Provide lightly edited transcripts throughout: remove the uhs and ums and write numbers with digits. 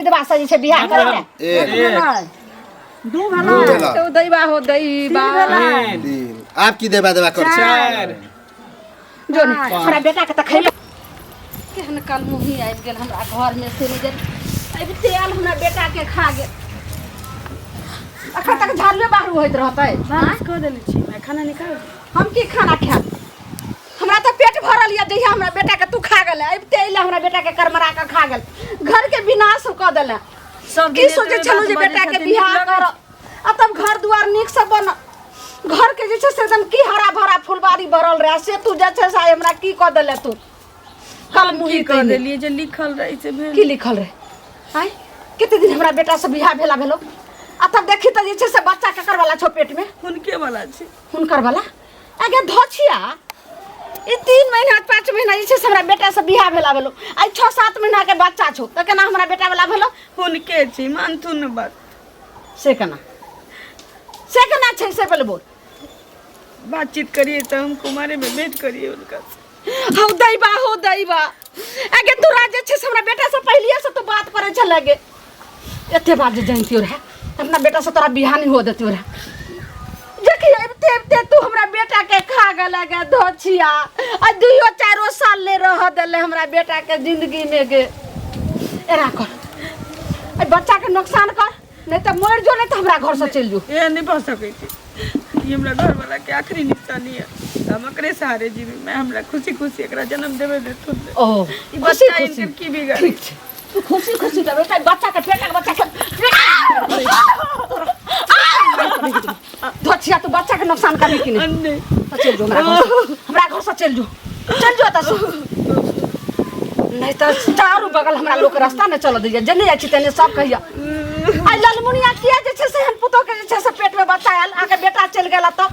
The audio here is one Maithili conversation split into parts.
विधवा से जे छै बियाह करे ले। एक। एक। दू दू भेला। भेला। तो दैबा हो दैबा। तीन। तीन। आब की देबा देबा कर छै? चारि। जो ने हमरा बेटा के तऽ खैले केहन कल मुही आबि गेल हमरा घर में से नहि जानि। अबिते आयल हमरा बेटा के खा गेल। अखन तक झाड़ुए बाहरू होइत रहतै। भानस कऽ देने छी मैं, खाना निकाल। हम की खाना खायब? हमरा तऽ पेट भरल यऽ जहिया हमरा बेटा के तू खा गेल। अबिते अइले हमरा बेटा के करमरा के खा गेल, घर के विनाश कऽ देले। सब की दिन सोचे एतबे छलहुँ जे बात बेटा बजै के छथिन, बियाह नीक लगै करब आ तब घर दुआर नीक से बन, घर के जे छै से एकदम की हरा भरा फुलबाड़ी भरल रहे, से तू जे छै से आइ हमरा की कऽ देले तू कल मुही की कऽ कइने। देलियै? जे लिखल रहै से भेल। की लिखल रहे? आय कते दिन हमरा बेटा से बियाह भेला भेलो आ तब देखी तऽ जे छै से बच्चा केकर वाला छौ पेट में? हुनके वाला छै। हुनकर वाला? आगे धोछिया, ई 3 महीना 5 महीना जे छै से हमरा बेटा से बियाह भेला भेलो, आइ 6 7 महीना के बच्चा छौ, तऽ केना हमरा बेटा वाला भेलो? हुनके छै, मानथुन ने बात। से केना, से केना छै, से पहिले बोल। बातचीत करिए तऽ हम कुमारे में भेंट करिए हुनका से। हौ दैबा हो दैबा, आगे तोरा जे छै से हमरा बेटा से पहिलिए से तू बात करै छलै गे। एते बात जे जनितियो रहे अपना बेटा से तोरा बियाह नहीं हो देतियो रहे। देखी अबिते अबिते तू हमरा बेटा के खा गेले गे धोछिया, आ 2 4 साल ले रह देले हमरा बेटा के जिंदगी में गे। एना कर, एहि बच्चा के नुकसान कर, नहीं तऽ मरि जो, नहीं तऽ हमरा घर से चलि जो। एहन नहि भऽ सकै छै। ई हमरा घरवाला के आखिरी निशानी है, तऽ हम एकरे सहारे जीबी। मैं हमरा खुशी खुशी एकरा जन्म देबे देथुन। ओ ई खुशी बच्चा खुशी इनकर की बिगाड़ी? ठीक छै, तू खुशी खुशी देबै तऽ बच्चा के पेटक बच्चा के धोछिया, तू बच्चा के नुकसान करबी कि नहीं? नहीं। तऽ चलि जो हमरा घर से, हमरा घर से चलि जो, चलि जो एतऽ से, नहीं तऽ चारू बगल हमरा लोक रास्ता नहि चलऽ दैया। जेने जाइ छी तेने सब कहैया, आइ ललमुनिया किया जे छै से एहन पुतोह के जे छै से पेट में बच्चा आयल, अहाँके बेटा चलि गेल तऽ?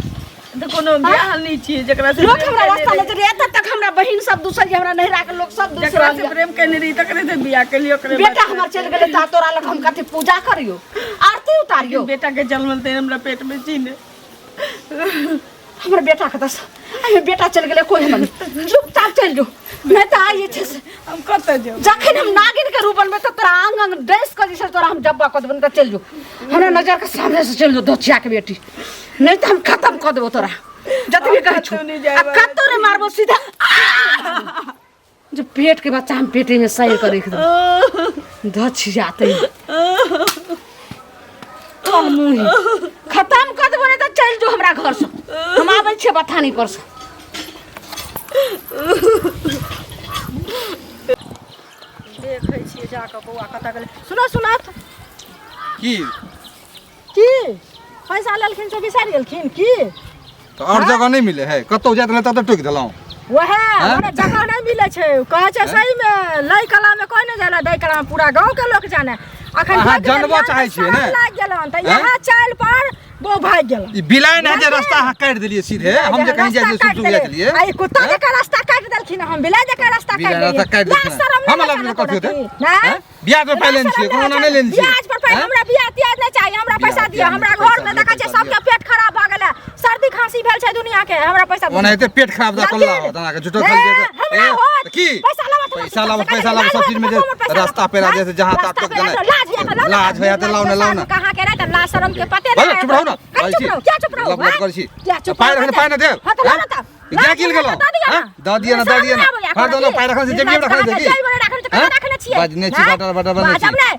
तऽ कोनो बियाह नहि छियै जकरा से लोक प्रेम हमरा केने रास्ता रही। नहि चलैया। एतऽ तक हमरा बहिन सब दूसर, हमरा नैहरा के लोक सब दूसर जकरा से यऽ। प्रेम केने रही तकरे से बियाह केलियै, ओकरे बेटा बच्चा हमर चलि गेलै तऽ तोरा लग हम कथी पूजा करियो, आरती उतारियो? बेटा के जन्मल ते हमरा पेट में छी ने। हमर बेटा के दस एहिमे बेटा चलि गेलै, कोई हमर नहि। चुपचाप चलि जो, नहि तऽ आइ जे छै से हम कतऽ जाउ? जखन हम नागिन के रूप बनबै तऽ तोरा आंग आंग डसि कऽ जे छै तोरा हम जब्बा कऽ देबौ। नहि तऽ चलि जो हमरा नजर के सामने से, चलि जो दोचिया के बेटी, नहि तऽ हम खत्म कऽ देबौ तोरा। जतबी कहै छौ कतौ नहि जाय आ वाला। कतौ नहि मारबौ, सीधा जो पेट के बच्चा हम पेटे में सही कर रख देबौ। धचिया ते कल मुही खत्म कऽ देबौ, नहि तऽ चलि जो हमरा घर से, हम आबै छियै बथानी पर से। देखै छियै जाकऽ बौआ कतऽ गेलै। सुनो सुनत। की? की पैसा लेलखिन से बिसरि गेलखिन की? तऽ आओर जगह नहि मिले है? कतौ जाइत रहै ततऽ टोकि देलहुँ। वएह हमरा जगह नहि मिलै छै, कहै छै सही मे लै कला मे कोइ नहि जाने, दै कला मे पूरा गाँव के लोक जाने। अखन अहाँ ठोकि जानबऽ देलियनि तऽ चाहै छियै शरम ने? लागि गेलनि तऽ हैं? इएह चालि पर वो भागि गेलनि। ई बिलाइन है जे रास्ता अहाँ काटि देलियै सीधे, हम जे कहीं जाइ छलियै सुख सुख जाइ छलियै। आ ई कुत्ता जकाँ रास्ता काटि देलखिन, हम बिलाइ जकाँ रास्ता काटि बिलाइ रास्ता देलियै। काटि लाज देलखिन। शरम नहि हमरा होइ लगलै छै कथी होतै? नहि? हैं? ब्याज पर पाइ लेने छियै, कोनो नहि लेने छियै। ब्याज पर पाइ हैं? हमरा ब्याज त्याज नहि चाही, हमरा ब्याज पैसा दिअ। त्याज हमरा नहि, घर में पैसा देखै छियै दिअ, सबके पेट खराब भऽ गेलै, सर्दी खांसी भेल छै दुनिया के, हमरा पैसा दिअ। ओनाहिते पेट खराब दऽ कल्ला लड़की, होत अहाँके झूठो ए, खाली जे हमरा ए, होत। तऽ की पैसा लाबऽ तऽ पैसा लाबऽ, पैसा लाबऽ, सब चीज में जे रास्ता पेरा जे जहाँ तक रास्ता तक पेरा गेलै। लाज होइया तऽ लाउ ने। लाज होइया तऽ लाउ ने, लाउ ने। कहाँ के रहै तऽ लाज शरम के पते बस, नहि। चुप रहू ने। कनि चुप रहू, क्या चुप रहू? लब लब करै छी। क्या चुप पाइ रहू? रखने पाइ ने देब। हाँ तऽ लाउ ने तऽ। जा गिल गेलौ? हैं? दऽ दिअ ने, दऽ दिअ ने। हर दोनो पाइ रखने छी, जेबीमे रखने छी की? हैं? बजने छी, बटर बटर बजने छी। बाजब नहि,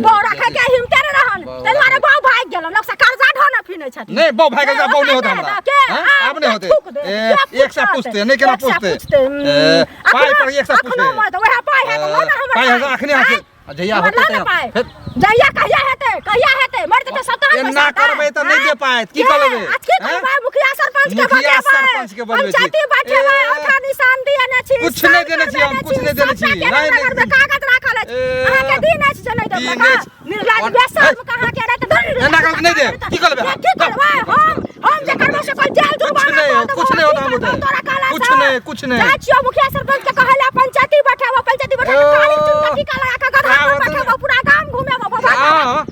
बौ रखै के हिम्मते नहि रहन, ताहि दुआरे बौ भागि गेलन। लोक से कर्जा ढोने फिनै छथिन। नहि, बौ भागि गेल, बौ नहि होतै हमरा। के? हैं? आब नहि होतै। थूक दे, ए, के एक सए पुछतै, नहि केना एक सए पुछतै? पुछतै, ए, पाइ पर एक सए अखनो पुछतै। मरतै, वएह पाइ है तऽ लऽ ने हमर पाइ पाइ। है अखने हासिल। आ जहिया हमर होतै लऽ ने तहिया पाइ। फेर जहिया कहिया हेतै, कहिया हेतै, मरि जेतै सब तहन एना पैसा हेतै। करबै तऽ नहि दे पाएत, की के? कऽ लेबै? आज की हैं? करबै? मुखिया सरपंच के मुखिया बजेबै, सरपंच के बजबै छी। पंचायती बैठेबै, ए, औठा निशान दिएने छी, कुछ नहि साइन देने छी हम, करबेने कुछ छी, नहि देने छी। सबटा के नहि, हमरा नहि। घरमे कागज राखल अछि। ए, अहाँके दिन अछि जे नहि देब दिन का? अछि। निर्लाज और- बेशर्म कहाँ के रहै तऽ धरि एना कऽ नहि देब, की कऽ लेबै अहाँ? की करबै हम? हम जे करबै से कोइ जेल कुछ जुर्माना नहि कऽ होत, देबौ, कुछ नहि होत की हम करबौ बुते। तोरा कहला कुछ सँ? नहि, कुछ नहि। जाइ छियौ मुखिया सरपंच के कहै लए, पंचायती बैठेबौ, पंचायती बैठा के काली चुन के टीका लगा के गधा पर का बैठेबौ, पूरा गाम घुमेबौ, बाबा। हाँ,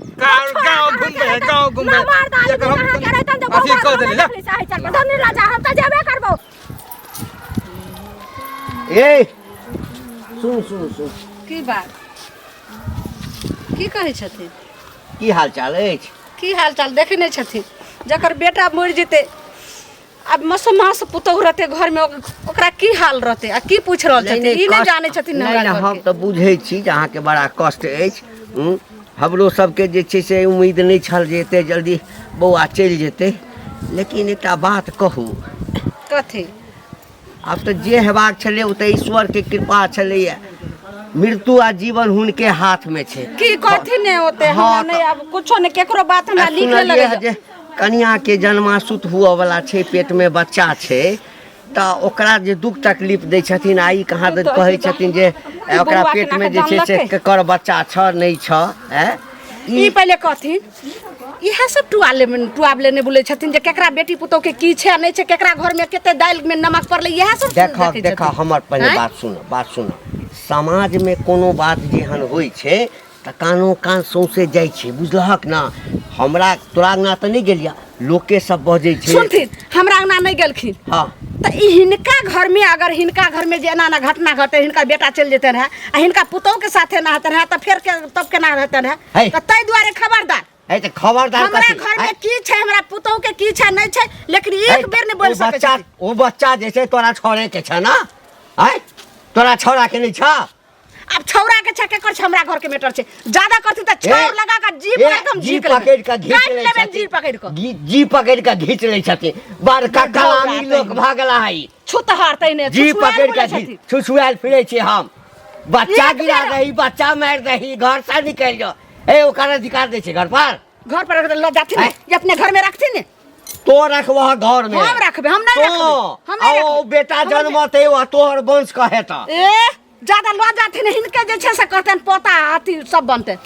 गाँव घुमबै, गाँव घुमबै। एकर हम अथी कऽ देली जा। राजा हम तऽ जेबे करबौ। ए, सुन सुन सुन। की बात? की कहै छथिन? की हाल चाल अछि? की हाल चाल देखै नहि छथिन? जकर बेटा मरि जेतै आब मसोमास पुतोहु रहतै घरमे, ओकरा की हाल रहतै आ की पूछि रहल छथिन? ई नहि जानै छथिन। नहि हमरा नहि, हम घरके। तऽ बुझै छी जे अहाँके बड़ा कष्ट अछि। हमरो सबके जे छै से उम्मीद नहि छल जे एते जल्दी बौआ चलि जेतै, लेकिन एकटा बात कहू। कथी? आब तऽ जे हेबाक छलै ओ तऽ ईश्वरके कृपा छलैए, मृत्यु आ जीवन हुनके हाथमे छै। की कथी ने होते? हाँ, हमरा नहि आब कुछो नहि, केकरो बात हमरा नीक नहि सुनलियै लगैए। जे कनियाके जन्मासुत हुअवला छै, पेटमे बच्चा छै, तऽ ओकरा जे दुख तकलीफ दै छथिन आ ई कहाँ दन कहै छथिन जे ओकरा बौआ पेटमे केना जे छै से जानलकै? केकर बच्चा छ नहि छ। आँय ई पहिले कहथिन, इएह सब टुआले टुआबले नहि बोलै छथिन जे केकरा बेटी पुतोह के की छै आ नहि छै, केकरा घर में कते दालि में नमक पड़लै, इएह सब देख देखै देख छथिन। हमर पहिले आँय? बात सुन, बात सुन। समाजमे कोनो बात जेहन होइ छै तऽ कानो कान सौंसे जाइ छै, बुझलहक ने? हमरा तोरा अङ्गना तऽ नहि गेलियै, लोके सब बजै छै। सुनथिन, हमरा अंगना नहि गेलखिन। हँ। तऽ ई हिनका घर में, अगर हिनका घर में जे एना एना घटना घटे, हिनका बेटा चलि जेतनि रहे आ हिनका पुतोह के साथे एना हेतनि रहे, तऽ फेर के तब केना हेतनि रहे? है। तऽ ताहि दुआरे खबरदार। है तऽ खबरदार। हमरा कथी? घर है? में की छै, हमरा पुतोह के की छै नहि छै, लेकिन है, एक बेर नहि बोलि ओ सकै बच्चा छथिन। ओ बच्चा जे छै तोरा छोड़े के छ ने? आँय, तोरा छोड़ा के नहि छ? आब छौड़ा के छै केकर छै, हमरा घर के मैटर छै। ज्यादा करती तऽ ए, छौर लगा के जी ए, पकड़ के हम जी झीक लेबै। पकड़ि कऽ घीच काटि लै लेबै छथिन। जी पकड़ कऽ। जी पकड़ि कऽ घीच लै छथिन। बड़का कलामी लोक भऽ गेला है। छुतहर तैने जी छुछुआयल पकड़ि बोलै कऽ छथिन। घीच छुछुआयल फिरै छी हम। बच्चा एक गिरा बेर- दही, बच्चा मारि दही, घर से निकलि जाओ। ए, ओकर अधिकार दै छै घर पर? घर पर लऽ जाथिन ने, आँय? ये अपने घर में रखथिन ने। तो रखबह घर में? हम रखबै, हम नहि तो रखबै, हम नहि आ ओ रखबै। बेटा हमर जन्मतै ओ तोहर वंश कहेता। ए ज्यादा लऽ जाथिन, हिनके जे छै से कहतनि पोता अथी सब बनतै।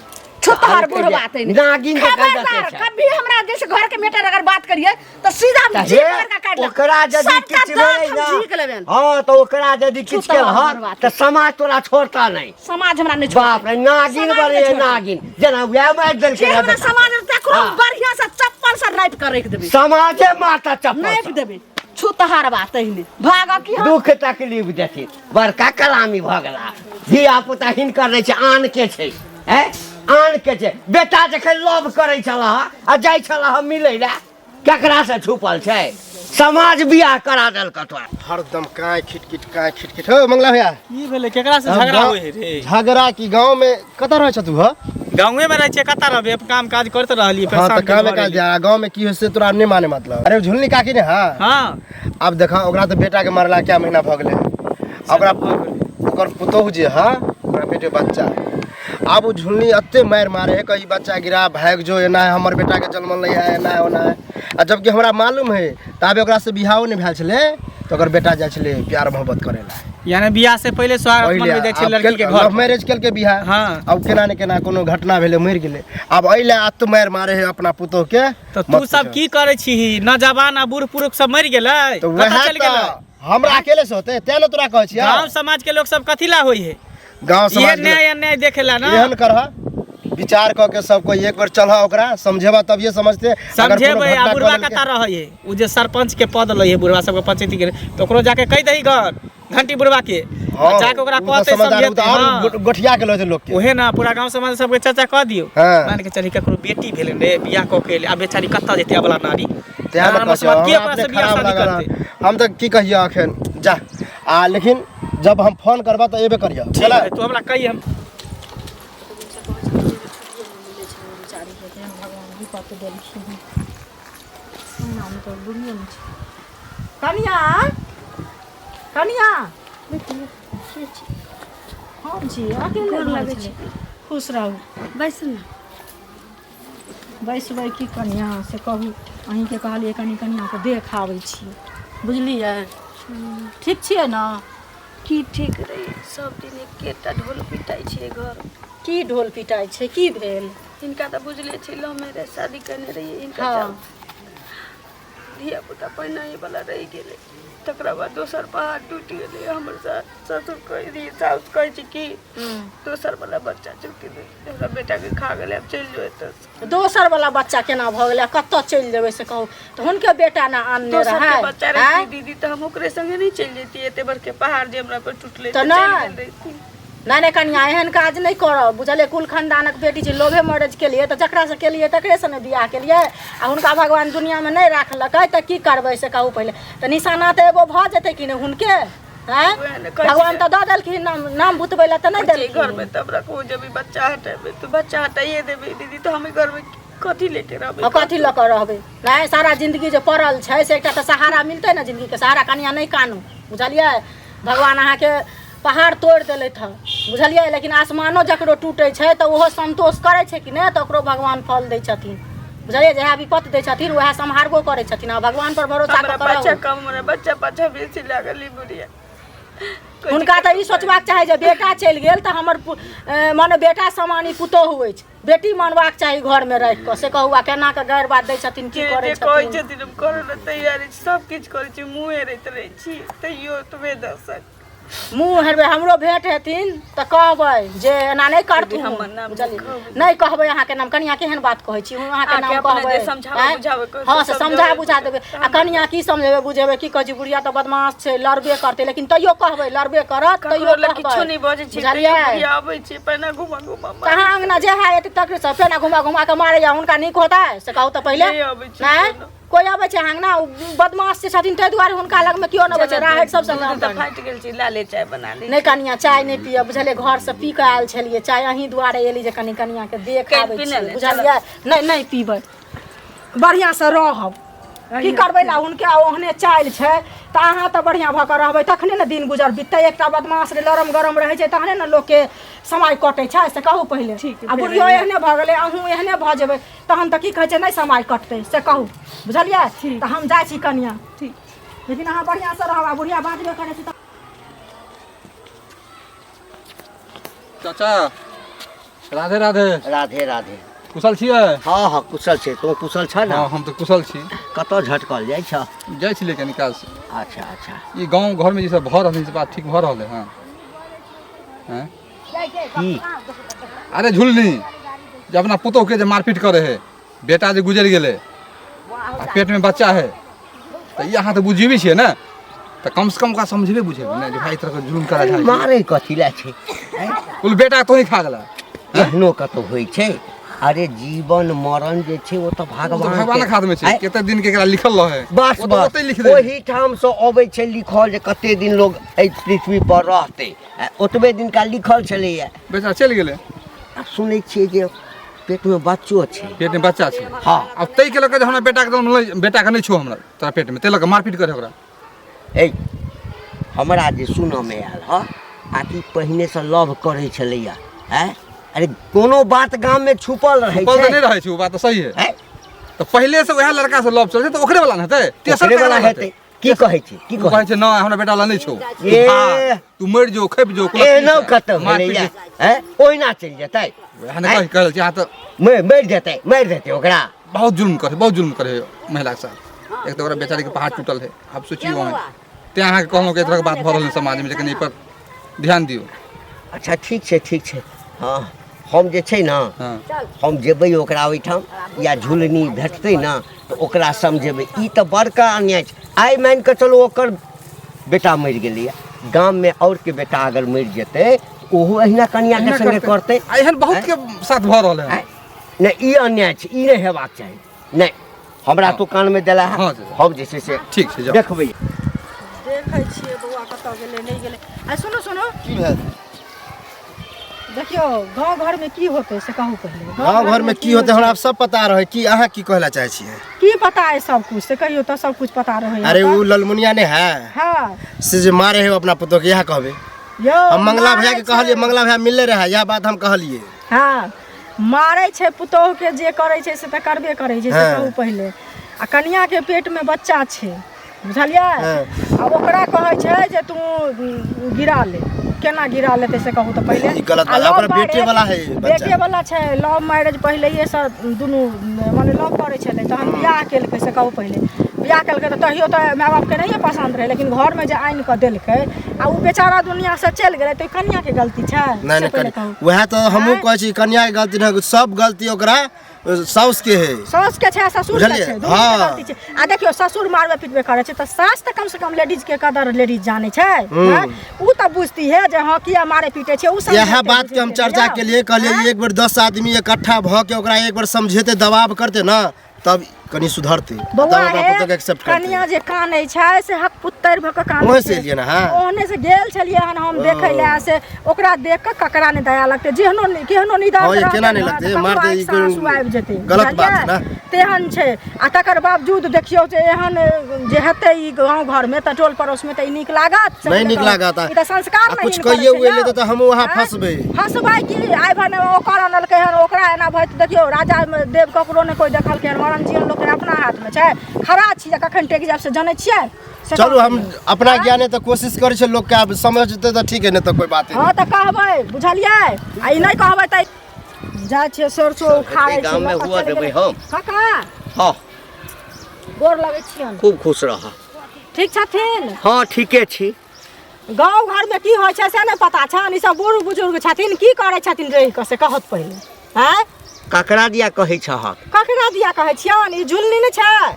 छुतहर हल्के बुढ़वा जे- तैने। नागिन के खबरदार, कहल जाते छै। कभी हमरा जैसे घर के मैटर अगर बात करिए तो सीधा हम तऽ जीभ हे, पकड़ के काटि लेब। ओकरा यदि सबटा किछु दाँत भेलै हम ने झीक लेबनि। हँ, तऽ ओकरा यदि किछु छुतहर केलहक बुढ़वा। तऽ समाज तोरा छोड़ता नहि। समाज हमरा नहि छोड़तै। बाप रे, नागिन समाज बने नहि छोड़तै। नागिन जेना वएह मारि देलकै जे रहए हमरा बेटा। समाज तकरो हाँ। बढ़िया से चप्पल से नापि के रखि देबै। समाजे मारता चप्पल नापि सँ। देबै। छुतहर बा तहिने भाग की हम। दुख तकलीफ देथिन, बड़का कलामी भऽ गेला। धिया पुता हिनकर नहि छै, आन के छै। हैं, आन के छै। बेटा जखन लव करै छलह आ जाइ छलह मिलै लए, केकरा से छुपल छै? समाज बियाह करा देलक तोरा। हरदम काँय खिटखिट काँय खिटखिट। हो मंगला भैया, की भेलै? केकरा से झगड़ा होइ है रे? झगड़ा की, गाँव में कतऽ रहै छ तू? ह गाँवे में रहै छियै, कतऽ रहबै? काम काज करते रहलियै। हाँ, तऽ परेशान कामे के काज जा। गाँव में की होइ से तोरा नहि माने मतलब। अरे झुलनी काकी ने? हाँ। हाँ। आब देखा, ओकरा तऽ बेटा के मरला क्या महीना भऽ गेलै। आ ओकरा ओकर पुतोहु जे है, ओकरा पेटे बच्चा है। आब ओ झुलनी एते मारि मारे है, कही बच्चा गिरा भागि जो, एना है, हमर बेटा के जन्मल नहीं है, एना है ओना है। आ जबकि हमरा मालूम है, ताबे ओकरा से बियाहो नहि भेल छलै, तऽ ओकर बेटा जाइ छलै प्यार मोहब्बत करे ला। यानी बियाह से पहिले सोहाग मनबै जाइ छै लड़की के घर। लव मैरिज केलकै बियाह। हाँ। आब केना ने केना कोनो घटना भेलै, मरि गेलै। आब एहि लए अत मारि मारे है अपना पुतोह के। तऽ मत तू सब पूछऽ। की करै छीही? नौजवान आ बूढ़ पुरुख सब मरि गेलै, तऽ कतऽ वएह चलि गेलै? तऽ हमरा अकेले से होतै, तें ने तोरा कहै छियै। गांव समाज के लोग सब कथी ला होइ है? गाँव इहे समाज के न्याय अन्याय देखेला ना। एहन करह, विचार कऽ के सब कोई एक बेर चलह, ओकरा समझेबा तभिए समझते। अगर कोनो समझेबै। आ घटना बुढ़वा कऽ लेलकै- कतऽ रहै है? उ जे सरपंच के पद लै है बुढ़वा सबके पंचायती के, तऽ ओकरो जाके कहि दही घर घंटी बुढ़वा के। हाँ, आ जाके ओकरा उ तऽ कहतै, समझदार, उ तऽ समझेतै। आओर हाँ। गोठिया के लऽ लोक के। ओहे ना, पूरा गांव समाज सबके चर्चा कऽ दियौ। हाँ। मान के चली ककरो बेटी भेलै रे, बियाह कऽ के एलै, आ बेचारी कतऽ जेतै अबला नारी? तें ने नाना कहै छियौ, मसोमात के हमरा ओकरा अपने से बियाह खराब शादी लागल करतै? हन। हम तऽ की कहियौ अखन जा आ, लेकिन जब हम फोन करबा तऽ एबे करियौ। ठीक चल है, तू हमरा कही हम। कनिया, कनिया, हम छी अकेले। गोर घर लगै छलै। छी। खुश रहू। बैस ने। बैसबै की कनिया, से कहू। अहीँके कहलियै कनि कनियाके देख आबै छी, बुझलियै? ठीक छियै ने? की ठीक रही, सब दिन एकेटा ढोल पिटाइ छै घर। की ढोल पिटाइ छै? की भेल? हिनका तऽ बुझले छै, लव मैरिज शादी केने रहियै हिनका। हाँ। धिया पुता पहिनहि वाला रहि गेलै, तकरा बाद दोसर पहाड़ टूटि गेलै। हमर ससुर कहै रहियै, साउस कहै छै कि दोसर वाला बच्चा चुकी हमरा बेटाके खा गेलै, आब चलि जो एतऽसँ। दोसर वाला बच्चा केना भऽ गेलै? आ कतऽ चलि जेबै से कहू तऽ? हुनके बेटा ने आनने दोसर के रहै बच्चा आँय? रहितै दीदी, तऽ हम ओकरे संगे नहि चलि जैतियै? एते बड़के पहाड़ जे हमरा पर टूटलै तऽ चलि नहि। गेल रहिती। नहि नहि कनिया एहन काज नहि करब बुझलियै कुल खानदानक बेटी छै लोभे मैरिज केलियै तऽ जकरासँ केलियै तकरेसँ ने बियाह केलियै आ हुनका भगवान दुनियामे नहि राखलकै तऽ की करबै से कहू पहिले तऽ निशाना तऽ एगो भऽ जेतै कि नहि हुनके आँय वएह ने कहै छी भगवान तऽ दऽ देलखिन नाम नाम बुतबै लए तऽ नहि जे देलखिन घरमे तब रखू जब ई बच्चा हटेबै तऽ बच्चा हटाइए देबै दीदी तऽ हम ई घरमे कथी लेके रहबै आ कथी लऽ कऽ रहबै नहि सारा जिन्दगी जे पड़ल छै से एकटा तऽ सहारा मिलतै ने जिन्दगीके सहारा कनिया नहि कानू बुझलियै भगवान अहाँके पहाड़ तोड़ि देलथि हँ बुझलियै लेकिन आसमानो जकरो टूटै छै तऽ ओहो सन्तोष करै छै कि नहि तऽ ओकरो भगवान फल दै छथिन बुझलियै जएह विपत्ति दै छथिन उएह सम्हारबो करै छथिन आ भगवानपर भरोसा हमरा कऽ कऽ बच्चा रहू कम हमरा बच्चा पाछा बेसी लागल ई बुढ़िया हुनका तऽ ई सोचबाक चाही जे बेटा चलि गेल तऽ हमर माने बेटा समान ई पुतोहु अछि बेटी मानबाक चाही घरमे राखि कऽ से कहू आ केना कऽ गारि बात दै छथिन की जे करै जे कहै छथिन छथिन हम करै लए तैयार छी सब किछु करै छी मुँह हेरैत रहै छी तैयो ओतबे दशक मुँह हेरबै हमरो भेंट हेथिन तऽ कहबै जे एना नहि करथुन हमर नाम बुझलियै कहबै। नहि कहबै अहाँके नाम कनिया केहन बात कहै छी अहाँके अहाँके नाम अपना कहबै जे समझाबै आँय? बुझाबै कहै हँ से से समझा समझेबै बुझा देबै आ कनिया की समझेबै बुझेबै की कहै छी बुढ़िया तऽ बदमाश छै लड़बे करतै लेकिन तैयो कहबै लड़बे करत तैयो ककरो लग कहबै किछो नहि बजै छी बुझलियै बुढ़िया आबै छी पहिने घुमा घुमा तऽ अहाँ अङ्गना जे है एते तक से फेना घुमा घुमा कऽ मारैया हुनका नीक होतै से कहू तऽ पहिले नहि अबै छै नहि कोनो। कोइ अबै छै अङ्गना ओ बदमाश जे छथिन ताहि दुआरे हुनका लगमे केओ नहि अबै छै राहरि सबसँ दूध कम तऽ फाटि गेल छै लाले चाय बना ले नहि कनिया चाय नहि पियब बुझलियै घरसँ पी कऽ आयल छलियै चाय अहीं दुआरे एली जे कनि कनियाके देख कनि आबै पीने छी ले, बुझलियै नहि नहि पीबै बढ़िआँसँ रहब की करबै ला हुनके ओहने चालि छै तऽ अहाँ तऽ बढ़िआँ भऽ कऽ रहबै तखने ने दिन गुजर बिततै एकटा बदमाश लरम गरम रहै छै तहने ने लोकके समय कटै छै से कहू पहिले आ बुढ़ियो एहने भऽ गेलै अहूँ एहने भऽ जेबै तहन तऽ की कहै छै नहि समय कटतै से कहू बुझलियै तऽ हम जाइ छी कनिया ठीक लेकिन अहाँ बढ़िआँसँ रहब आ बुढ़िया बाजबे करै छै तऽ चाचा राधे राधे। राधे राधे। कुशल छियै? हँ हँ कुशल छै। तू कुशल छ ने? हँ हम तऽ कुशल छी। कतऽ झटकल जाइ छ? जाइ छलियै कनी काज से। अच्छा अच्छा। ई गाँव घरमे जे सब भऽ रहल है से बात ठीक भऽ रहल है? हँ की? अरे झुलनी जे अपना पुतोहके जे मारपीट करे है, बेटा जे गुजरि गेलै आ पेटमे बच्चा है, तऽ ई अहाँ तऽ बुझिबी छियै ने, तऽ कम से कम ओकरा समझेबे बुझेबे ने जे भाई ई तरहके जुलुम करै छै। मारे कथी लए छै? कुल बेटा तोही खा गेला। एहनो कतौ होइ छै? अरे जीवन मरण जे छै ओ तऽ भगवान भगवानक हाथमे छै। आँय? कते दिन के एकरा लिखल रहै बस ओ तऽ बस ओतै लिख दे। ओहिठामसँ अबै छै लिखल जे कते दिन लोग एहि पृथ्वी पर रहतै, आ ओतबे दिनका लिखल छलैया। बेचारा चलि गेलै। आ सुनै छियै जे पेटमे बच्चो छै। पेटमे बच्चा छै? हँ। आब ताहिके लऽ कऽ जे हमरा बेटाके जन्म लै, बेटाके नहि छौ हमरा तोरा पेटमे, ताहि लऽ कऽ मारपीट करे ओकरा। ए हमरा जे सुनऽमे आयल हँ आ कि पहिनेसँ लव करै छलैया। आँय अरे कोनो बात गाममे छुपल रहै छुपल तऽ छै? नहि रहै छै, ओ बात तऽ सही है। आँय? तऽ पहिलेसँ उएह लड़कासँ लव चलै छै तऽ ओकरे वाला ने हेतै, तेसर ओकरे केकरा वाला हेतै? हेतै। की कहै छी? की ओ कहै कहै छै नहि हमरा बेटा वाला नहि छौ, तू ए। भाग, तू मरि जो, खपि जो, कोनो एहनो ठीक है। कतौ मारपीट भेलैया? जे- आँय ओहिना चलि जेतै? वएह ने कहि कहल छी अहाँ तऽ मरि जेतै, मरि जेतै ओकरा। बहुत जुल्म करे, बहुत जुल्म करे महिलाके साथ। एक तऽ ओकरा बेचारीके पहाड़ टूटल है, आब सोचियौ अहाँ। तेँ अहाँके कहलहुँ कि एहि तरहके बात भऽ रहल है समाजमे, जे कनि एहिपर ध्यान दियौ। अच्छा ठीक छै, ठीक छै। हँ हम जे छै ने हँ हम जेबै ओकरा ओहिठाम या झुलनी भेटतै ने तऽ ओकरा समझेबै। ई तऽ बड़का अन्याय छै। आइ मानि कऽ चलू ओकर बेटा मरि गेलैए, गाममे आओर के बेटा अगर मरि जेतै ओहो अहिना कनियाके एहिना संगे करतै। आ एहन बहुत के साथ भऽ रहल है। आँय? नहि ई अन्याय छै, ई नहि हेबाक चाही। नहि हमरा हँ। तो कानमे देला है, हँ, चाचा। हम जे छै से ठीक छै, जाउ। देखबै। देखै छियै बौआ कतऽ गेलै नहि गेलै। आ सुनू सुनू, की भेल? देखियौ गाँव घरमे की होतै से कहू पहिले। गाँव घरमे की होतै हमरा आब सब पता रहै। की अहाँ की कहै लए चाहै छियै? की पता है सब कुछ से कहियो तऽ सब कुछ पता रहै। अरे ओ ललमुनिया नहि है? हाँ। से जे मारे है अपना पुतोह के, इएह कहबै। यौ हम मंगला भैया के मारै कहलियै, छै। मंगला भैया मिलले रहै, इएह बात हम कहलियै। हाँ मारै छै पुतोहके, जे करै छै से तऽ करबे करै छै से हाँ। कहू पहिले। आ कनियाके पेटमे बच्चा छै, बुझलियै? हाँ। आ ओकरा कहै छै जे तू गिरा ले। केना गिरा लेतै से कहू तऽ पहिले। ई गलत आ बात है, लव ओकरा बेटे मैरिज- वाला है ई बच्चा। बेटे वाला छै। लव मैरिज पहिलैएसँ दुनू माने लव करै छलै तहन बियाह केलकै से कहू पहिले। बियाह केलकै तऽ तहियो तऽ माय बापके नहिए पसन्द रहै, लेकिन घरमे जे आनि कऽ देलकै आ ओ बेचारा दुनियासँ चलि गेलै तऽ कनियाके गलती छै? नहि से नहि पहिले कनि कहू। वएह तऽ हमहूँ आँय? कहै छी कनियाके गलती नहि, सब गलती ओकरा साउस के है। सास के छै आ ससुर के बुझलियै? छै, दुनू के हाँ। गलती छै। आ देखियौ, ससुर मारबे पीटबे करै छै तऽ सास तऽ कम से कम लेडीज के कदर लेडीज जानै छै, हैं? उ तऽ बुझती है जे हँ किया मारे पीटे छै, उ इएह समझेतै, बात के हम बुझेतै, चर्चा ने? के लिए कहलियै, हैं? एक बेर 10 आदमी इकट्ठा भऽ के ओकरा एक बेर समझेतै, दबाव करतै ने, तब कनि सुधरतै, तब बौआ अपना हे, पुतोह के एक्सेप्ट करतै। कनिया जे कानै छै से हक पुत्तर भऽ कऽ कानै ओहे छै। से एलियै ने, हाँ? ओहने से गेल छलियै हन हम देखै लए, से ओकरा देख कऽ ककरा नहि दया लगतै? जेहनो केहनो निदान हाँ, ये रहतै केना नहि ने, लगतै? तऽ मार ककरो दे, ई आँखिसँ कोइ आँसू आबि जेतै, गलत बात बुझलियै? ने। तेहन छै। आ तकर बावजूद देखियौ जे एहन जे हेतै ई गाँव घरमे तऽ टोल पड़ोसमे तऽ ई नीक लागत? से नहि नीक कहू। लागत। ई तऽ संस्कार आ नहि कुछ हिनकर कहियो छै एलै यौ। तऽ हमहूँ वहाँ आँय? फँसबै। फँसबै की? आइ भने ओकर अनलकै हन, ओकरा एना भऽ जेतै। देखियौ, राजा देव ककरो नहि कोइ देखलकै हन। मरण जीवन लोकके अपना हाथमे छै। खड़ा छी आ कखन टेक जायब से जनै छियै से? चलू, कहू। हम अपना ज्ञाने तऽ कोशिश करै छियै, लोकके आब समझतै तऽ ठीक है, नहि तऽ कोइ बात हँ, तऽ कहबै, बुझलियै? आ ई नहि कहबै तऽ जाइ छियै सरसो उखाड़ै एते गाममे छियै, लऽ कऽ हुअ चलि देबै गेलै। हम? काका। हँ। गोर लगै छियनि। खूब खुश रह। ठीक छथिन? हँ, ठीके छी। गाँव घरमे की होइ छै से नहि पता छनि? ई सब बूढ़ बुजुर्ग छथिन, की करै छथिन रहि कऽ से कहत पहिले, आँय? ककरा दिया कहै छहक? ककरा दिया कहै छियनि? ई झुलनी नहि छै?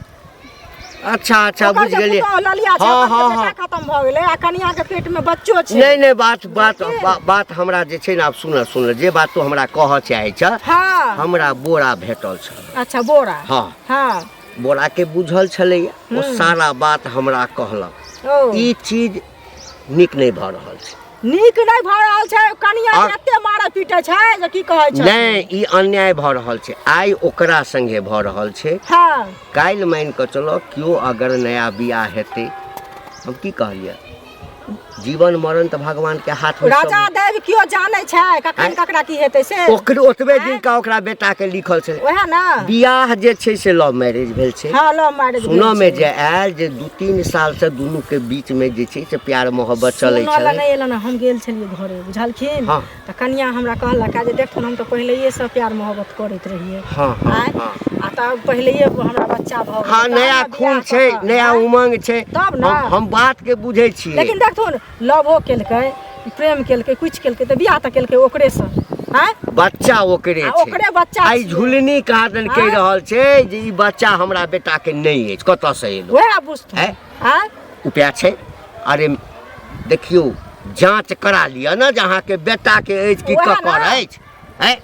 अच्छा अच्छा, ओकर बुझि जे गेलियै। पुतोहु ललिया छै, हँ ओकर हँ जे हँ बेटा खतम भऽ गेलै आ कनिया के पेट मे बच्चो छै। नहि नहि, बात बात बात हमरा जे छै ने, आब सुन सुन, जे बात तू हमरा कहऽ चाहै छ। हँ। हमरा बोरा भेटल छल। अच्छा, बोरा? हँ। हँ। बोरा के बुझल छलैया, ओ सारा बात हमरा कहलक। ओ। ई चीज नीक नहि भऽ रहल छै। नीक नहि भऽ रहल छै? कनिया आ- के एते मारै पीटे छै जे की कहै छै। नहि, ई अन्याय भऽ रहल छै। आइ ओकरा संगे भऽ रहल छै, काल्हि मानि कऽ चलो केओ अगर नया बियाह हेतै। हम की कहलियै, जीवन मरण तऽ भगवान के हाथ में सब। राजा देव केओ जानै छै कखन आँय? ककरा की हेतै से। ओकर ओतबे दिन का ओकरा बेटा के लिखल छलै। ओएह ने। बियाह जे छै से लव मैरिज भेल छै। हँ, लव मैरिज। सुनऽ में जे आयल जे 2-3 साल से दुनू के बीच में जे छै से प्यार मोहब्बत चलै सुनऽ लए छलै। नहि एलन, हम गेल छलियै घरे, बुझलखिन? हँ। तऽ कनिया हमरा कहलक जे देखथुन, हम तऽ पहिलैये प्यार मोहब्बत करैत रहियै। हँ हँ आँय? हँ। आ तब पहिलैये हमरा बच्चा भऽ गेलै। हँ, तऽ नया हमरा खून बियाह छै, कऽ कऽ, नया आँय? उमंग छै। तब ने। हम बात के बुझै छियै। लेकिन देखथुन, लवो केलकै, प्रेम केलकै, कुछ केलकै, तऽ बियाह तऽ केलकै ओकरेसँ, आँय? बच्चा ओकरे आ छै। ओकरे बच्चा आइ छियै। झुलनी कहाँ दन कहि आँय? रहल छै जे ई बच्चा हमरा बेटा के नहि अछि, कतऽ से एलो? वएह बुझथुन। आँय? आँय? उपाय छै। अरे देखियौ, जाँच करा लिअ ने जे अहाँके बेटा के अछि कि वएह ककर ने। अछि। आँय?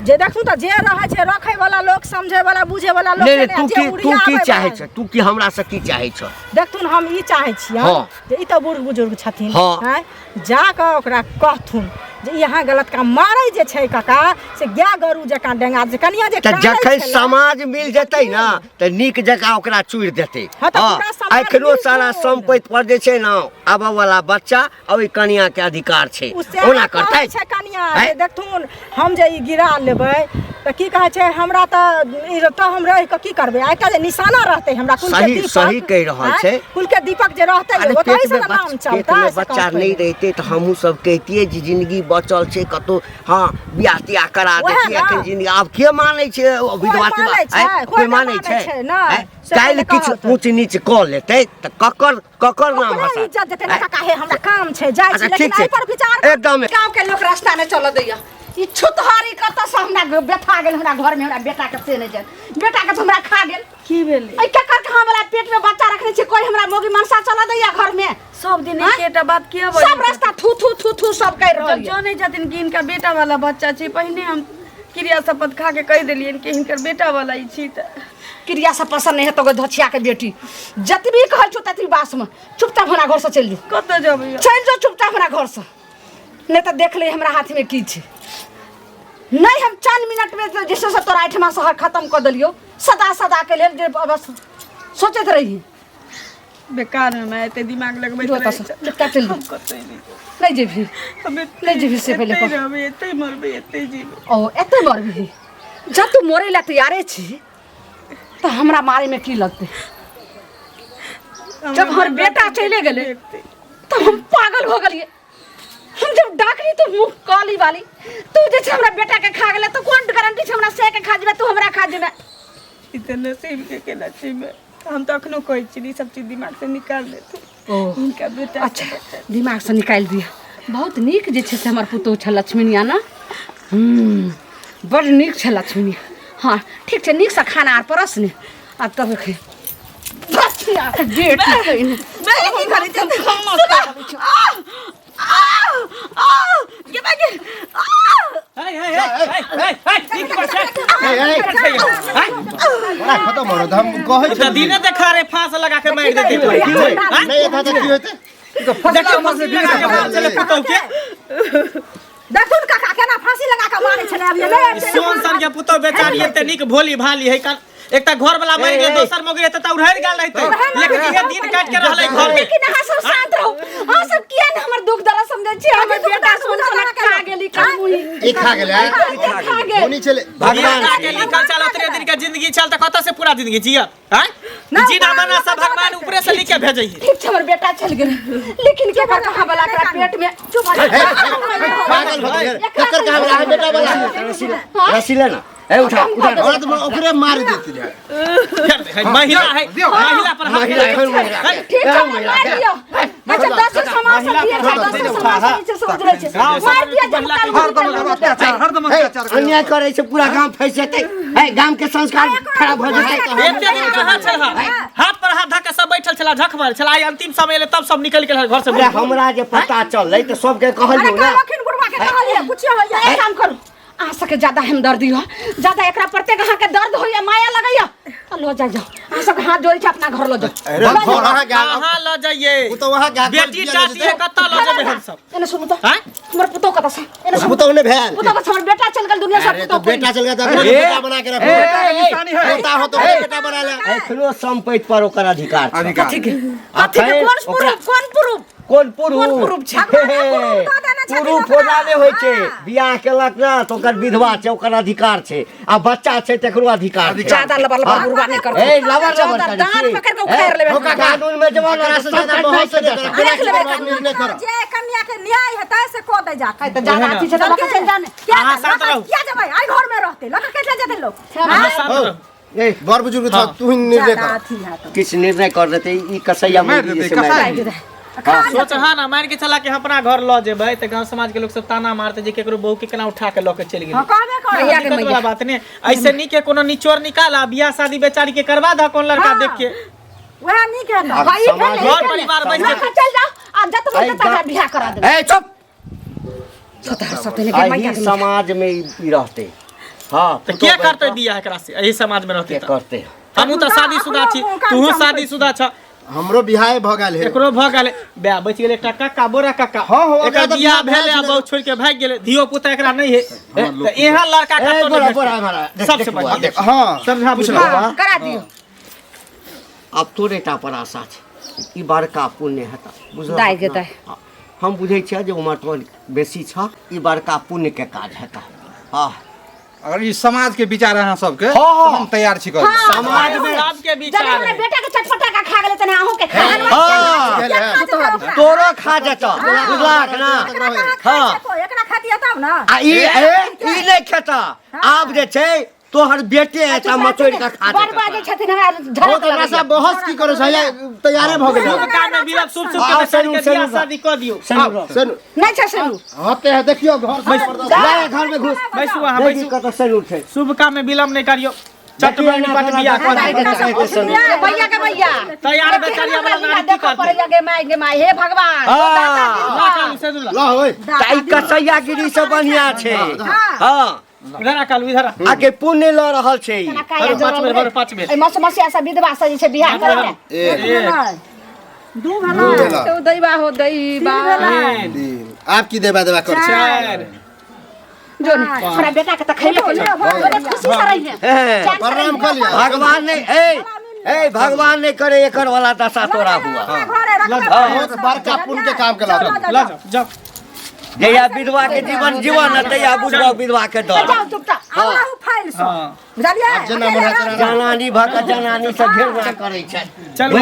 जे देखथुन तऽ जे रहै छै रखै वाला लोक, समझै वाला, बुझै वाला लोक नहि नहि, छै ने, तू जे की तू की उड़ियाबै चाहै वाला। छ? तू की हमरा से की चाहै छ? देखथुन, हम ई चाहै छियै जे ई तऽ बूढ़ बुजुर्ग छथिन। आँय, जा कऽ ओकरा कहथुन जे ई अहाँ गलत काम मारै जे छै काका, से गाय गरू जकाँ डेंगा जे कनिया जे तऽ कानै जखन छलै। समाज मिल जेतै ने तऽ नीक जकाँ ओकरा चूरि देतै। हँ, तऽ हँ पूरा समाज एखनो मिलतै। सारा सम्पति पर जे छै ने, आबऽ वाला बच्चा आ ओहि कनिया के अधिकार छै। ओ सएह ओना कहै करतै छै कनिया आँय? जे देखथुन, हम जे ई गिरा लेबै तऽ की कहै छै, हमरा तऽ ई तऽ हम रहि कऽ की करबै? आ एकटा जे निशाना रहतै हमरा कुल के सही दीपक। सही कहि रहल आँय? छै। कुल के दीपक जे रहतै, अरे ओतहि पेट से में ने नाम पेट चलतै में से बच्चा कहत नहीं पहिले। रहते तऽ हमहूँ सब कहितियै जे जिंदगी बचल छै कतौ, हँ, बियाह तियाह करा वएह देतियै। ने। एखन जिंदगी आब के मानै छै ओ कोइ विधवा मानै तिधवा, छै? आँय? कोइ कोइ नहि मानै मानै छै? छै, नहि। आँय? से काल्हि पहिले किछु कहत। ऊँच नीच कऽ लेतै तऽ ककर ककर नाम ओकरे हँसत? इज्जत जेतै ने। आँय? काका हे, हमरा काम छै, जाइ छी। अच्छा, लेकिन ठीक छै। एहि पर विचार एकदम। गाँव के लोक रास्ता नहि चलऽ दैया। ई छुतहरी कतऽ से हमरा व्यथा गेल? हमरा घर में हमरा बेटा के से नहि जान, बेटा के तऽ हमरा खा गेल। की भेलै? एहि केकर कहाँ वाला पेट में बच्चा रखने छी? कोई हमरा मोगी मनसा चलऽ दैया घर में? सब दिन आँय? एकेटा बात किया सब बजै रास्ता थू थू थू थू सब कहि रहल जब यऽ। जानै छथिन कि हिनका बेटा वाला बच्चा छै, पहिने हम क्रिया शपथ खा के कहि देलियनि कि हिनकर बेटा वाला ई छी तऽ क्रिया से पसंद नहीं हेतौ धछिया के बेटी। जतबी कहै छौ ततबी बास में चुपचाप हमरा घर से चलि जो। कतऽ जेबै? चलि जो चुपचाप हमरा घर से, नहीं तऽ देख ले हमरा हाथ में की छै। नहीं, हम चंद मिनट में जे छै से तोरा एहिठमा से खत्म कऽ देलियौ सदा सदा के लेल, जे बस सोचैत रही। बेकार में मैं एते दिमाग लगबैत जो एतऽ रहै से, छल। चुपचाप चलि जो। हम कतै नहि नहीं जेबही? हम एतै नहि जेबही से पहिले एतै कह। रहबै, एतै मरबै, एतै जीबै। ओ, एते मरबही? जब तू मरे ला तैयारे छी तऽ हमरा मारे में की लगतै? जब हमर बेटा चले गेलै तब हम पागल हो गेलियै। हम जब डाकली तो मुँह काली वाली तू जे छै हमरा बेटा के खा गेलै, तऽ कोन गारंटी छै हमरा से के खा जेबै, तू हमरा खा जेबै? ई तऽ नसीब के केना छै। मैं हम तऽ अखनो कहै छी, ई सब चीज दिमाग से निकाल देतै ओ हिनका बेटा के अच्छा बच्चा। दिमाग से निकालि दिअ। बहुत नीक जे छै से हमर पुतोहु छल लक्ष्मीनिया ने, बड़ नीक छै लक्ष्मीनिया। हँ ठीक छै नीकसँ खाना आर परस ने आ तब खे की करै छै आ आ गे बे गे आ बड़ा खत्म हो रहा हम कहै तऽ दिने देखा रे फांस लगा के मारि देती की होय नहीं था तऽ की होते देखियौ फांसी लगा के मार चले पुतहु के देखुन काका केना फांसी लगा के मारै छलै अभी नहि सोन सन के पुतहु बेचारी एते नीक भोली भाली है काल एकटा घर वाला मरि गेल दोसर मौगी रहतै तऽ उड़हरि गेल रहतै लेकिन इहे दिन काटि के रहलै घर में लेकिन अहाँ सब शांत रहू अहाँ सब किया ने हमर दुख दर्द समझै छी हमर बेटा सोन सन खा गेली कमुई ई खा गेलै खा गेल होनी छलै भगवान के लिखल चल ओतरे दिन के जिंदगी चल तऽ कतऽ से पूरा जिंदगी जियत आँय जीना मना सब भगवान ऊपरे से लिख के भेजै है ठीक छै हमर बेटा चल गेल लेकिन के कर कहाँ वाला एकरा पेट में चुप हो जा। पागल भऽ गेल ककर कहाँ वाला है बेटा वाला रस्सी ले ना ए उठा उठा हमरा तऽ ओकरे मार देती रहे महिला है महिला पर हाथ महिला है, महिला है। ठीक छै मार दियो अच्छा दस समाज से दिए छै दस समाज से नीचे से उजरै छै मार दिया जब हरदम अत्याचार हरदम अत्याचार अन्याय करे छै पूरा गांव फंसि जेतै ए गांव के संस्कार खराब भऽ जेतै एते दिन कहाँ छल हाथ पर हाथ धऽ के सब बैठल छला झक मारल छला आइ अंतिम समय एलै तब सब निकलि गेल घर से अरे हमरा जे पता चललै तऽ सबके अरे कहलियौ ना कहलखिन बुढ़वा के कहलियै कुछो होइया एक काम करू अहाँ सबके ज्यादा हमदर्दी हो ज्यादा एकरा प्रत्येक अहाँके दर्द होइया माया लगैया तऽ लऽ जाइ जाउ अहाँ सबके हाथ जोड़ै छी अपना घर लऽ जाउ अरे घर अहाँ के कहाँ लऽ जाइए ओ तऽ वहाँ के बेटी चाची है कतऽ लऽ जेबै हम सब एने सुनू तऽ आँय? हमर पुतोह कतऽ छै एने सुनू पुतहु नहि भेल पुतोह कतऽ छै? हमर बेटा चल गेल दुनिया से अरे तो पुतोह बेटा चल गया तो अपना बेटा बना के रखो बेटा के निशानी है पोता हो तो ओकरे बेटा बना ले एखनो संपत्ति पर ओकर अधिकार छै अधिकार कथी के कथी के आ कोन फेर ओकरा- प्रूफ कोन प्रूफ कोन पुरुष कोन पुरुष छै? हे, हे, पुरुष दऽ देने छथिन पुरुष ओकरा। होना नहि होइ छै बियाह केलक ना तऽ ओकर विधवा छै ओकर अधिकार छै आ बच्चा छै तकरो अधिकार छै ज्यादा लबर लबर बुढ़वा नहि करतै ए लबर लबर ज्यादा करै दाँत छी। पकड़ के उखाड़ि लेबै ए, कानून में जमाना एकरा से ज्यादा बहुत से नहीं करब। देख लेबै निर्णय करब जे कन्या के न्याय हेतै से कऽ दै जा तऽ ज्यादा अथी छै तऽ लऽ कऽ चलि जा ने किया अहाँ शांत रहू। किया जेबै आइ घर में रहतै लऽ कऽ केना जेतै लोक अहाँ शांत रहू ए, बड़ बुजुर्ग छ तू ही निर्णय ज्यादा कर अथी हैत किछु निर्णय कर देतै ई कसैया मारि मुर्गी देतै, से मारि कसाई। देतै। सोच हाँ ना मान के चला कि हम अपना घर लऽ जेबै तऽ गाँव समाज के लोग सब ताना मारते जे केकरो बहू के केना उठा के लऽ के चलि गेलै हँ कहबे कर मैया के दिक्कत वाला बात ने ऐसे नीक है कोनो निचोड़ निकाल आ बियाह शादी बेचारी के करवा दह कोन लड़का देख के वएह नीक हेतै आब भाई समाज- घर परिवार बनि लऽ कऽ चलि जाउ आ जतबे अइ जतऽ जा बियाह करा देबै ए चुप सतहर सब के मैया एहि के समाज में ई रहतै हँ तऽ के करतै बियाह एकरा से एहि समाज में रहतै के तऽ करतै हमहूँ तऽ शादीशुदा छी तूहू शादीशुदा छ हमरो बियाह भऽ गेल है एकरो भऽ गेलै बे बचि गेलै एकटा काका बोरा काका हँ, हँ, ओकरा एकर तऽ बियाह बियाह भेलै आ भेल बहू छोड़ि के भागि गेलै धियो पुता एकरा नहि है तऽ एहन लड़का ए कतौ बोरा नहि बोरा भेटतै। हमारा देख, सबसे देख बढ़िया। बुआ, देख। हाँ समझा बुझा हाँ, करा दियौ आब तोरे टा पर आशा छै ई बड़का पुण्य हेतऽ बुझलहक दाइ गे ना? दाइ। हँ। हम बुझै छियै जे उमर तोहर बेसी छह ई बड़का पुण्य के काज हेतऽ हँ अगर ई समाज के विचार अहाँ सबके हाँ, हाँ। तऽ हम तैयार छी कर समाज में सबके जब विचार हमरा है बेटा के चटपटा का खा गेलै तने अहूँ के खा गेलै हँ तोरो खा जेतऽ बुझलहक ना एकरा कहाँ खाइ हँ। छै कोइ? एकरा खाती तब ना आ ई ए, ई नहि खेतऽ आब जे छै तोहर बेटे एता मचोड़ि कऽ खा बड़ जेतऽ बाजै छथिन हमरा ओ झड़क तऽ हमरा लगैया से बहस की करो छै तैयारे भऽ गेल शुभ काम में विलम्ब शुभ शुभ के आओ, बेचारी के सनू, बियाह सनू। शादी कऽ दियौ सनू, सुन नहि छै सुनू हते है देखियो घर से जबरदस्त जा घर में घुस बैसू अहाँ देखी बैसू कतऽ सनू छै शुभ काम में विलम्ब नहि करियौ चट देखिए बनि ना, पट बियाह कऽ दियौ भैया के भैया तैयार बेचारी वाला नारी की देखऽ करतै पड़ैया गे माय गे माय हे भगवान हाँ। ला कालू से ला ला ओए तऽ ई कसैया गिरी से बढ़िया छै हँ इधर आ कालू इधर आ आ के पुण्य लऽ रहल छै ई। अरे, पाँच बेर भरो, पाँच बेर। ए मस मसिया सब विधवा सब जे छै बियाह करै ने एक दू दू भेलै भेला तो दैबा हो दैबा तीन तीन आप की देबा देबा कर छै चारि जो ने हमरा बेटा के तऽ खैबे के छै बड़े खुशी से रही है हे, प्रणाम कर लिया भगवान ने ए ए भगवान ने करे एकर वाला दशा तोरा हुआ घरे रखले बहुत बड़का पुण्य के काम केला ला जाओ जाओ जहिया विधवा के जीवन जीवन है तहिया बुझबो विधवा के डर जाओ चुपचाप हमरा उ फाइल सब हाँ बुझलियै जेना मन है तेना जनानी भऽ कऽ जनानी से घृणा करै छै चलू।